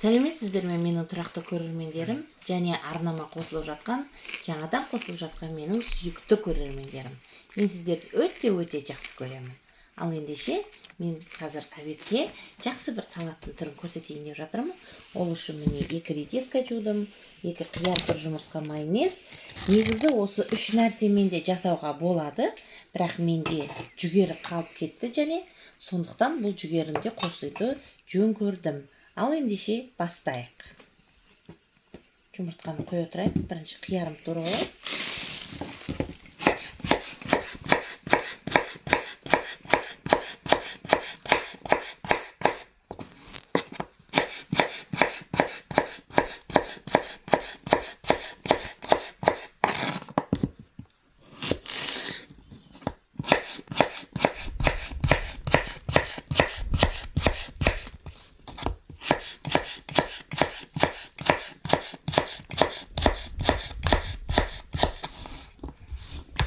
Сәлеметсіздер ме, менің тұрақты көрермендерім және арнама қосылып жатқан, жаңадан қосылып жатқан менің сүйікті көрермендерім. Мен сіздерді өте-өте жақсы көремін. Ал ендеше мен қазір обедке жақсы бір салаттың түрін көрсетейін деп жатырмын. Ол үшін міне 2 редиска жудым, 2 қияр, бір жұмыртқа, майонез. Негізі осы 3 нәрсемен де жасауға болады, бірақ менде жүгері қалып кетті және сондықтан бұл жүгеріні де қосуды жөн көрдім. Ал ендеше бастайық. Жұмыртқаны қоя тұрайын. Бірінші қиярымды турап алайын.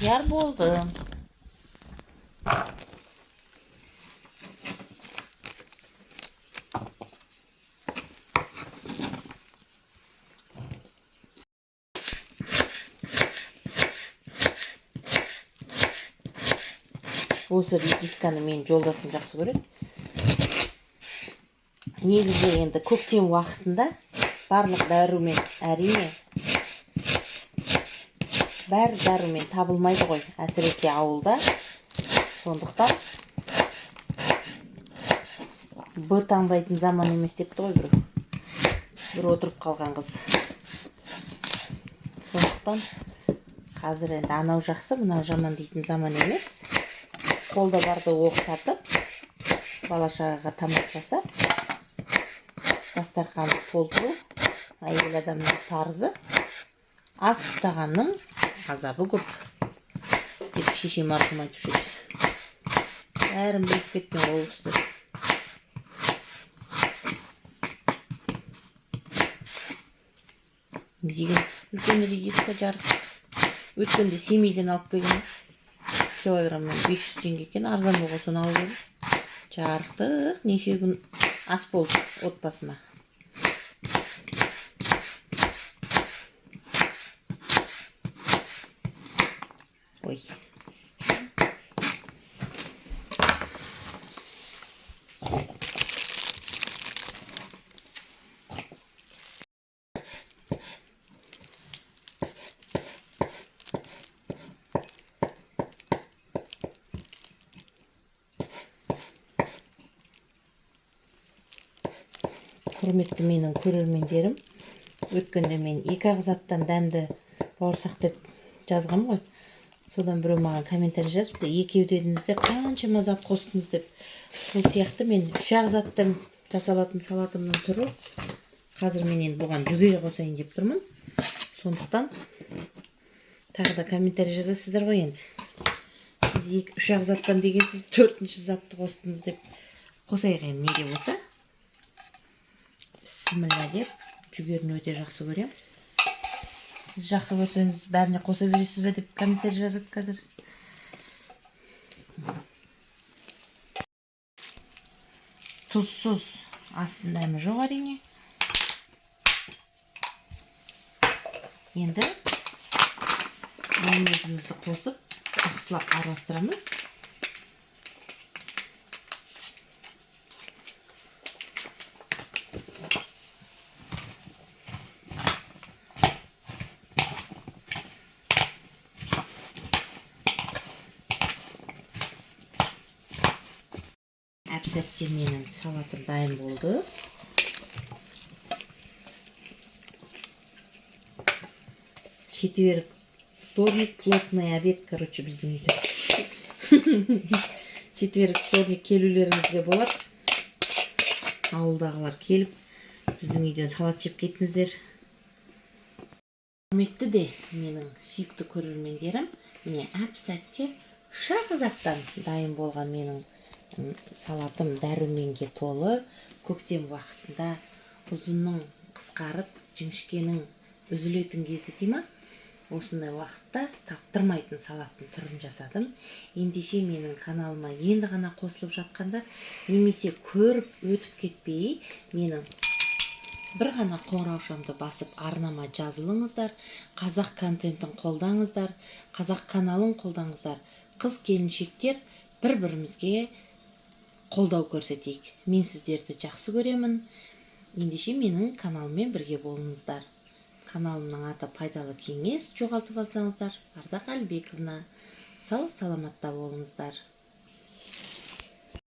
Қияр болды. Осы редисканы мен жолдасым жақсы көреді. Негізі енді көктем уақытында барлық дәрумен, әрине, бәрі дәрумен табылмайды ғой, әсіресе ауылда. Сондықтан Б таңдайтын заман емес депті ғой біреу. Бір отырып қалған қыз. Сондықтан қазір енді анау жақсы, мынау жаман дейтін заман емес. Қолда барды оқ сатып, бала шағаға тамақ жасап, дастарханды толтыру әйел адамның парызы. Ас ұстағанның азабы көп деп шешем марқұм айтушы еді. Бәрін біліп кеткен ол кісі. Деген үлкен редиска жарық. Өткенде Семейден алып келген. Килограммнан 500 теңге екен, арзан болған соны алып едім. Жарықтық, неше күн ас болды отбасыма. Ой. Құрметті менің көрермендерім, өткенде мен 2 ақ заттан дәмді бауырсақ деп жазғам ғой. Содан біреу маған комментарий жазыпты, екеу дедіңіз де қаншама зат қостыңыз деп. Сол сияқты мен 3 ақ заттан жасалатын салатымның түрі. Қазір мен енді бұған жүгері қосайын деп тұрмын. Сондықтан тағы да комментарий жазасыздар ғой енді. Сіз 3 ақ заттан дегенсіз, 4-ші затты қостыңыз деп. Қосайық енді не де болса. Бісміллә деп, жүгеріні өте жақсы көрем. Сіз жақсы көрсеңіз бәріне қоса бересіз бе деп комментарий жазады қазір. Тұзсыз астың дәмі жоқ әрине. Енді майонезімізді қосып жақсылап араластырамыз. Әп-сәтте менің салатым дайын болды. Четверг, вторник, плотный обед, біздің үйде. Четверг, вторник келулеріңізге болады. Ауылдағылар келіп, біздің үйден салат жеп кетіңіздер. Құрметті де менің сүйікті көрермендерім, міне әп-сәтте үш-ақ заттан дайын болған менің салатым дәруменге толы. Көктем уақытында ұзынның қысқарып, жіңішкенің үзілетін кезі дей ма? Осындай уақытта таптырмайтын салаттың түрін жасадым. Ендеше менің каналыма енді ғана қосылып жатқандар, немесе көріп өтіп кетпей, менің Бір ғана қоңыраушамды басып, арнама жазылыңыздар. Қазақ контентін қолдаңыздар, қазақ каналын қолдаңыздар. Қыз келіншектер бір бірімізге қолдау көрсетейік. Мен сіздерді жақсы көремін. Ендеше, менің каналыммен бірге болыңыздар. Каналымның аты «Пайдалы кеңес», жоғалтып алсаңыздар, Ардақ Әлібековна. Сау саламатта болыңыздар.